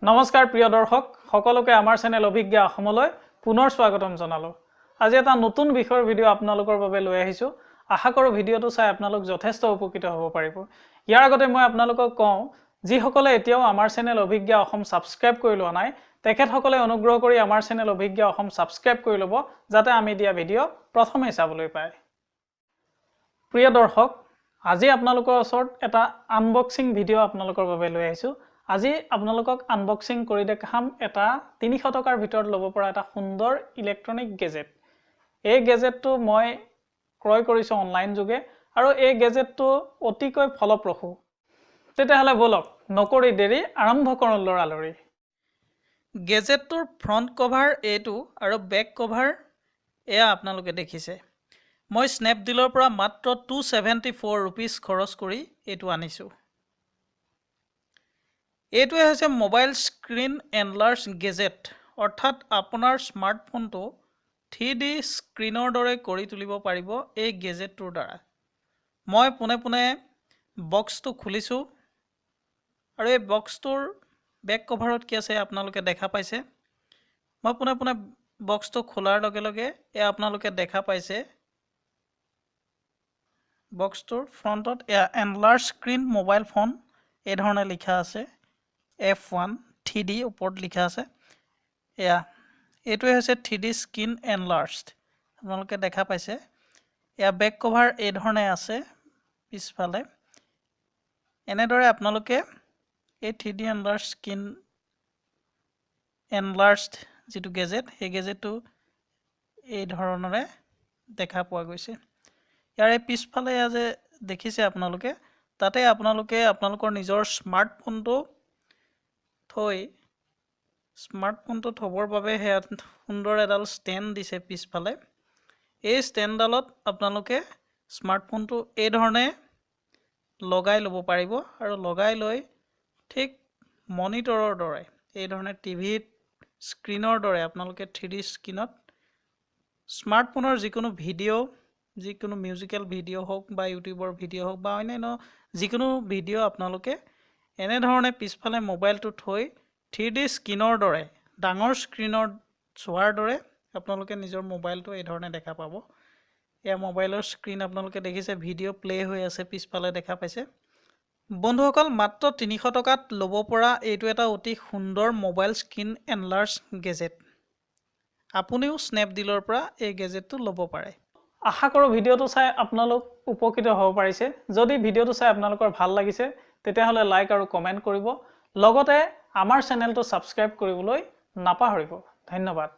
নমস্কাৰ প্ৰিয় দৰ্শক সকলোকে আমাৰ চেনেল অভিজ্ঞা অসমলৈ পুনৰ স্বাগতম জনালো। আজি এটা নতুন বিষয়ৰ ভিডিঅ' আপোনালোকৰ বাবে লৈ আহিছো। আশা কৰো ভিডিঅ'টো চাই আপোনালোক যথেষ্ট উপকৃত হ'ব পাৰিব। ইয়াৰ আগতে মই আপোনালোকক কওঁ, যিসকলে এতিয়াও আমাৰ চেনেল অভিজ্ঞা অসম ছাবস্ক্ৰাইব কৰি লোৱা নাই, তেখেতসকলে অনুগ্ৰহ কৰি আমাৰ চেনেল অভিজ্ঞা অসম ছাবস্ক্ৰাইব কৰি ল'ব, যাতে আমি দিয়া ভিডিঅ' প্ৰথমেই চাবলৈ পায়। প্ৰিয় দৰ্শক, আজি আপোনালোকৰ ওচৰত এটা আনবক্সিং ভিডিঅ' আপোনালোকৰ বাবে লৈ আহিছো। আজি আপোনালোকক আনবক্সিং কৰি দেখাম এটা 300 টকাৰ ভিতৰত ল'ব পৰা এটা সুন্দৰ ইলেক্ট্ৰনিক গেজেট। এই গেজেটটো মই ক্ৰয় কৰিছোঁ অনলাইন যোগে আৰু এই গেজেটটো অতিকৈ ফলপ্ৰসূ। তেতিয়াহ'লে ব'লক, নকৰি দেৰি আৰম্ভ কৰোঁ লৰালৰি। গেজেটটোৰ ফ্ৰণ্ট কভাৰ এইটো আৰু বেক কভাৰ এয়া আপোনালোকে দেখিছে। মই স্নেপডিলৰ পৰা মাত্ৰ 274 ৰুপিজ খৰচ কৰি এইটো আনিছোঁ। এইটোৱে হৈছে মোবাইল স্ক্ৰীণ এনলাৰ্জ গেজেট, অৰ্থাৎ আপোনাৰ স্মাৰ্টফোনটো 3D স্ক্ৰীণৰ দৰে কৰি তুলিব পাৰিব এই গেজেটটোৰ দ্বাৰা। মই পোনে পোনে বক্সটো খুলিছোঁ আৰু এই বক্সটোৰ বেক কভাৰত কি আছে আপোনালোকে দেখা পাইছে। মই পোনে পোনে বক্সটো খোলাৰ লগে লগে এয়া আপোনালোকে দেখা পাইছে। বক্সটোৰ ফ্ৰণ্টত এয়া এনলাৰ্জ স্ক্ৰীণ মোবাইল ফোন এই ধৰণে লিখা আছে, F1 3D ওপৰত লিখা আছে। এয়া এইটোৱে হৈছে 3D screen এনলাৰ্জড, আপোনালোকে দেখা পাইছে। এয়া বেক কভাৰ এই ধৰণে আছে পিছফালে। এনেদৰে আপোনালোকে এই 3D enlarge screen enlarged যিটো গেজেট, সেই গেজেটটো এই ধৰণেৰে দেখা পোৱা গৈছে। ইয়াৰে পিছফালে এয়া যে দেখিছে আপোনালোকে, তাতে আপোনালোকে আপোনালোকৰ নিজৰ স্মাৰ্টফোনটো থৈ স্মাৰ্টফোনটো থ'বৰ বাবে সেয়া সুন্দৰ এডাল ষ্টেণ্ড দিছে পিছফালে। এই ষ্টেণ্ডডালত আপোনালোকে স্মাৰ্টফোনটো এই ধৰণে লগাই ল'ব পাৰিব আৰু লগাই লৈ ঠিক মনিটৰৰ দৰে এই ধৰণে টিভিত স্ক্ৰীণৰ দৰে আপোনালোকে 3D স্ক্ৰীণত স্মাৰ্টফোনৰ যিকোনো ভিডিঅ', যিকোনো মিউজিকেল ভিডিঅ' হওক বা ইউটিউবৰ ভিডিঅ' হওক বা অন্যান্য যিকোনো ভিডিঅ' আপোনালোকে এনেধৰণে পিছফালে মোবাইলটো থৈ 3D স্ক্ৰীণৰ দৰে ডাঙৰ স্ক্ৰীণৰ চোৱাৰ দৰে আপোনালোকে নিজৰ মোবাইলটো এই ধৰণে দেখা পাব। এয়া মোবাইলৰ স্ক্ৰীণ আপোনালোকে দেখিছে, ভিডিঅ' প্লে' হৈ আছে পিছফালে দেখা পাইছে। বন্ধুসকল, মাত্ৰ 300 টকাত ল'ব পৰা এইটো এটা অতি সুন্দৰ মোবাইল স্ক্ৰীণ এনলাৰ্জ গেজেট। আপুনিও স্নেপডিলৰ পৰা এই গেজেটটো ল'ব পাৰে। আশা কৰোঁ ভিডিঅ'টো চাই আপোনালোক উপকৃত হ'ব পাৰিছে। যদি ভিডিঅ'টো চাই আপোনালোকৰ ভাল লাগিছে তেতিয়াহ'লে লাইক আৰু কমেণ্ট কৰিব, লগতে আমাৰ চেনেলটো ছাবস্ক্ৰাইব কৰিবলৈ নাপাহৰিব। ধন্যবাদ।